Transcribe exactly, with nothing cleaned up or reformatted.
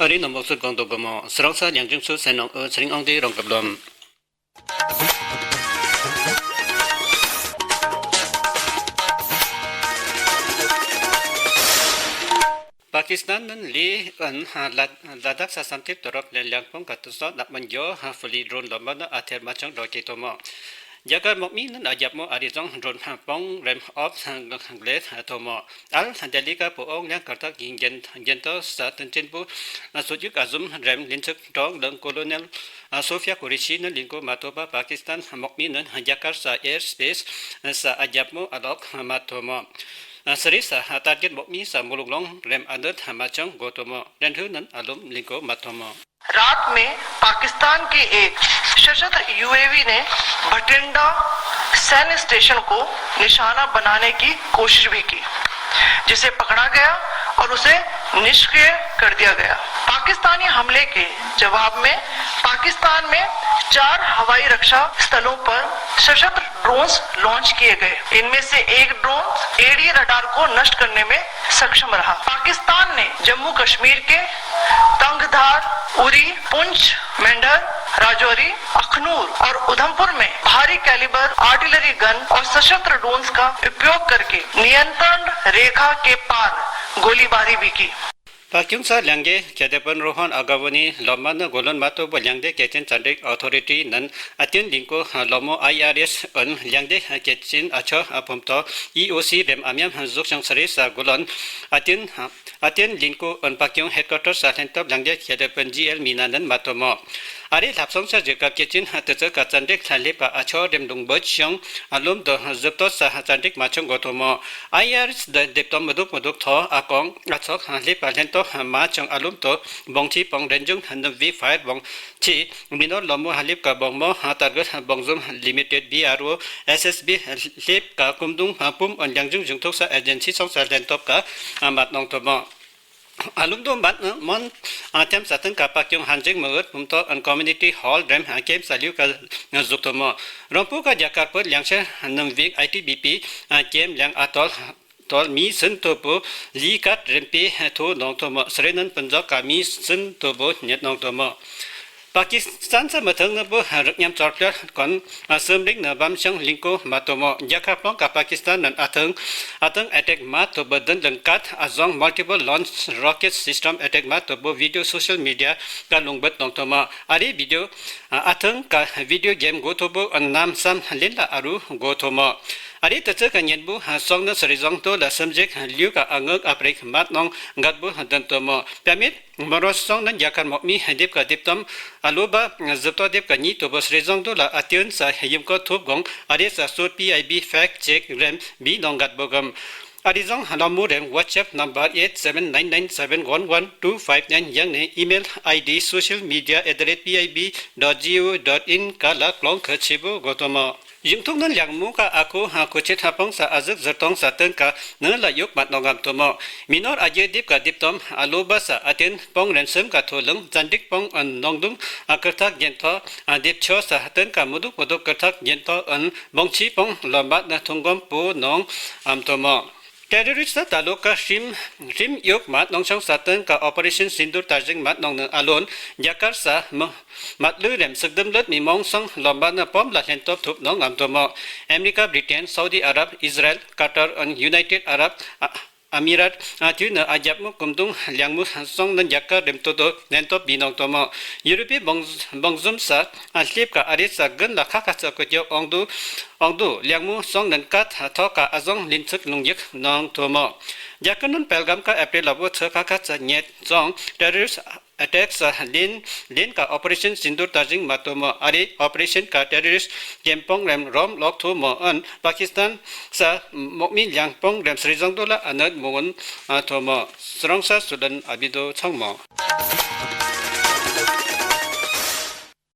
Ari nang moksu kong to gomo, srongsa nyang jung su senong e sring ong di rong kablom. Pakistan nan li an, ha, Lad-, Ladakh sa samtip torop len liang pong katuso napman gyo, ha, fuli drone lomba na ather machang roke tomo. Jakar mokmi nan ajap mo arizong drone, ha, pong rem op, ha, g-, g-, glet, ha, tomo. Al Delhi ka po ong liang kartak gin-, gen-, gento sa tenchin bu, ha, sujuk azum rem linchuk tong leng Colonel, ha, Sofia Qureshi nan lingko matoba Pakistan mokmi nan, ha, Jakar sa airspace, ha, sa ajap mo alok, ha, matomo. अ, सरीसा, अ, target mokmi sa muluk long rem anut, अ, machang gotomo, renhu nan alum lingko matomo. रात में पाकिस्तान के एक सशस्त्र यूएवी ने भटिंडा सैन्य स्टेशन को निशाना बनाने की कोशिश भी की, जिसे पकड़ा गया और उसे निष्क्रिय कर दिया गया। पाकिस्तानी हमले के जवाब में पाकिस्तान में चार हवाई रक्षा स्थलों पर सशस्त्र ड्रोन्स लॉन्च किए गए। इनमें से एक ड्रोन एडी रडार को नष्ट करने में सक्षम रहा। पाकिस्तान ने जम्मू कश्मीर के तंगधार, उरी, पुंछ, मेंढर, राजौरी, अखनूर और उधमपुर में भारी कैलिबर आर्टिलरी गन और सशस्त्र ड्रोन्स का उपयोग करके नियंत्रण रेखा के पार गोलीबारी भी की। Pakyung sa lyangge kedepen Rohan Agavani lomana golon mato bo lyangde kechen chandrik authority nan atin lingko, ha, lomo I R S an lyangde, ha, kechen acho apumto E O C rem amyam, ha, zukshang sare sa golon atin, ha, atin lingko an Pakyung headquarters sa lentop lyangde kedepen G L Mina nan matomo. Are lapsong sa jeka kechen, ha, tetseka chandrik lalipa acho rem lungbochong alum do, ha, zepto sa, ha, chandrik machong gotomo. I R S de deptom muduk muduk tho akong atsok, ha, lipa lento, ha, machong alum to bongchi pong renjung, ha, nvi fire bongchi minor lomo, ha, lipka bongmo, ha, target, ha, bongzum limited B R O S S B, ha, lipka kumdung, ha, pum on yangjung jungthok sa agency song sa lentop ka, ha, matnong tomo. Alum do mat, ha, mon, ha, tem sateng ka Pakyung hanjing magut pumto an community hall rem, ha, kem sa liu ka, ha, zuktomo. Rompu ka jakar put lyangse, ha, namvik I T B P, ha, kem lyang atol, ha, tol mi sen topo, likat rempe, ha, to nong tomo. Srenan penjok ka mi sen topo nyet nong tomo. Pakistan sa mathang na bo, ha, ruknyam chorpler kon, ha, semring na bamshang lingko matomo. Jakar pong ka Pakistan nan ateng, ateng attack matobo den lengkat, azong multiple launch rocket system attack matobo video social media ka lungbet nong tomo. Ari video, ha, ateng ka video game gotobo an nam sam linla aru gotomo. Ari tetse ka nyenbu, ha, song na sarizong to la semjek, ha, liu ka angek aprik matnong gatbo, ha, den tomo. Pyamit Moros song nan jakar mokmi dip ka diptom, aluba zepto dip ka ni to bos rezong do la atiun sa yim ko thup gong, are sa sur P I B fact check rem bi nong gat bogam. Arizong halamu rem WhatsApp number eight seven nine nine seven one one two five nine yang ne email I D social media at the rate P I B dot G O dot in ka la klong ka chibu gotomo. Yungthung nun lyangmu ka aku ha kuchit hapong sa azuk zertong sa tengka nela yuk mat nongam tomo. Minor aje dip ka diptom aluba sa atin pong rensem ka thulung zandik pong an nongdung akertak gentho adipcho sa tengka muduk muduk kertak gentho an bongchi pong lombat na thunggom pu nong am tomo. Terrorist sa taluk ka shim, shim yuk mat nongchong sa tengka Operation Sindoor tajing mat nong ne alon jakar sa ma-, matlu rem sekdem lut mi mong song lomba na pom la lentop thup nong am tomo. America, Britain, Saudi Arab, Israel, Qatar, and United Arab, a, Emirat, a, tu na ajap mu kumdung lyangmu song nan jakar rem todo lentop bi nong tomo. Europe bong, bongzum sa, a, hlip ka arit sa gen la khaka sa kutyo ongdu, ongdu lyangmu song nan kat, a, thoka azong linsek lungyek nong tomo. Jakar nun Pahalgam ka April abu thoka kat sa nyet song terrorist attack sa lin, lin ka Operation Sindoor tajing matomo. Ari Operation ka terrorist kempong rem rom lok thomo an Pakistan sa mokmi lyangpong rem srizong dola anat mungun, a, tomo. Srong sa sudan abido chongmo.